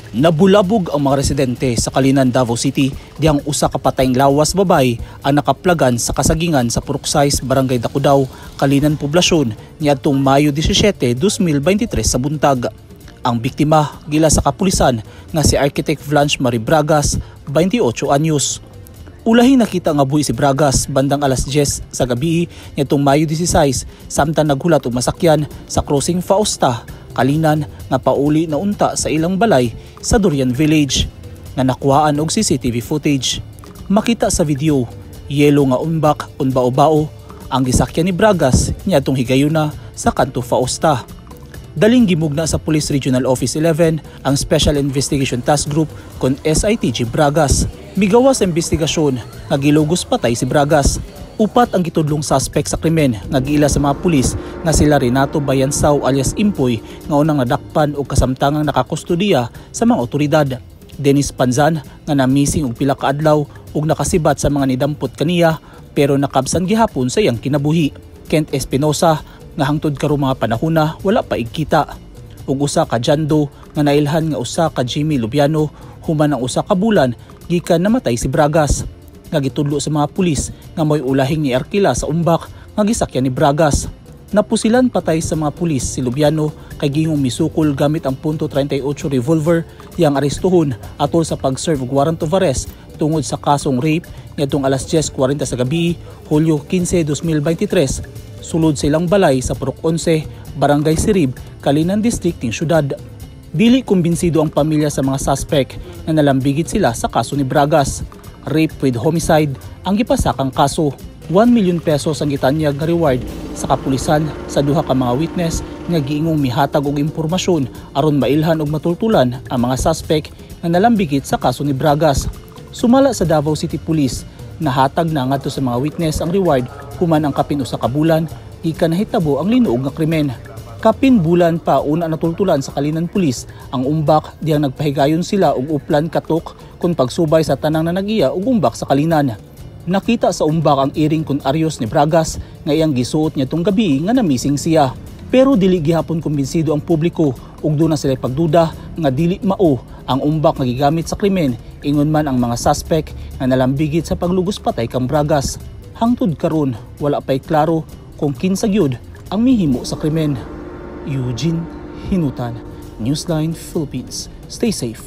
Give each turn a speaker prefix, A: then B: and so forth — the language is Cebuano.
A: Nabulabog ang mga residente sa Calinan, Davao City dihang usa ka patayng lawas babay ang nakaplagan sa kasagingan sa Purok 6, Barangay Dakudaw, Calinan Poblasyon niadtong Mayo 17, 2023 sa buntag. Ang biktima gila sa kapulisan nga si Architect Blanche Marie Bragas, 28 anyos. Ulahing nakita nga buhi si Bragas bandang alas 10 sa gabi niadtong Mayo 16 samtang naghulat og masakyan sa crossing Fausta, Calinan nga pauli na unta sa ilang balay sa Durian Village nga nakuhaan og CCTV footage. Makita sa video, yelo nga umbak un bao-bao ang gisakyan ni Bragas niadtong higayuna sa kanto Fausta. Daling gimugna sa Police Regional Office 11 ang Special Investigation Task Group kon SITG Bragas. Migawa sa investigasyon nga gilugos patay si Bragas. Upat ang gitudlong suspect sa krimen nga giila sa mga pulis nga sila Renato Bayansaw alias Impoy nga unang nadakpan og kasamtangang nakakustudiya sa mga otoridad. Dennis Panzan nga namising og pila ka adlaw ug nakasibat sa mga nidampot kaniya pero nakabsan gihapon sa iyang kinabuhi. Kent Espinosa nga hangtod karong mga panahona wala pa igkita. Ug usa ka Jando nga nailhan nga usa ka Jimmy Lubiano human ang usa ka bulan gikan namatay si Bragas nga gitudlo sa mga pulis nga mo'y ulahing ni Arkila sa umbak nga gisakyan ni Bragas. Napusilan patay sa mga pulis si Lubiano kay gingong misukol gamit ang .38 revolver yang arestuhon atol sa pag-serve og warrant of arrest tungod sa kasong rape ngadtong alas 10:40 sa gabi, Hulyo 15, 2023, sulod sa ilang balay sa Purok 11, Barangay Sirib, Calinan District ning syudad. Dili kumbinsido ang pamilya sa mga suspect na nalambigit sila sa kaso ni Bragas. Rape with homicide ang gipasakang kaso. 1 million pesos ang gitanyag nga reward sa kapulisan sa duha ka mga witness nga giingong mihatag og impormasyon aron mailhan og matultulan ang mga suspect nga nalambigit sa kaso ni Bragas. Sumala sa Davao City Police, nahatag na ngadto sa mga witness ang reward human ang kapin usa ka bulan gikan nahitabo ang linuog nga krimen. Kapin bulan pa una natultulan sa Calinan Police ang umbak dihang nagpahigayon sila og uplan katok kun pagsubay sa tanang nanagiya og umbak sa Calinan. Nakita sa umbak ang iring kun aryos ni Bragas nga iyang gisuot niadtong gabi nga namising siya. Pero dili gihapon kumbinsido ang publiko ug duna sila pagduda nga dili mao ang umbak nga gigamit sa krimen ingon man ang mga suspect nga nalambigit sa paglugos patay kang Bragas. Hangtod karon wala pay klaro kung kinsa gyud ang mihimo sa krimen. Eugene Hinutan, Newsline Philippines. Stay safe.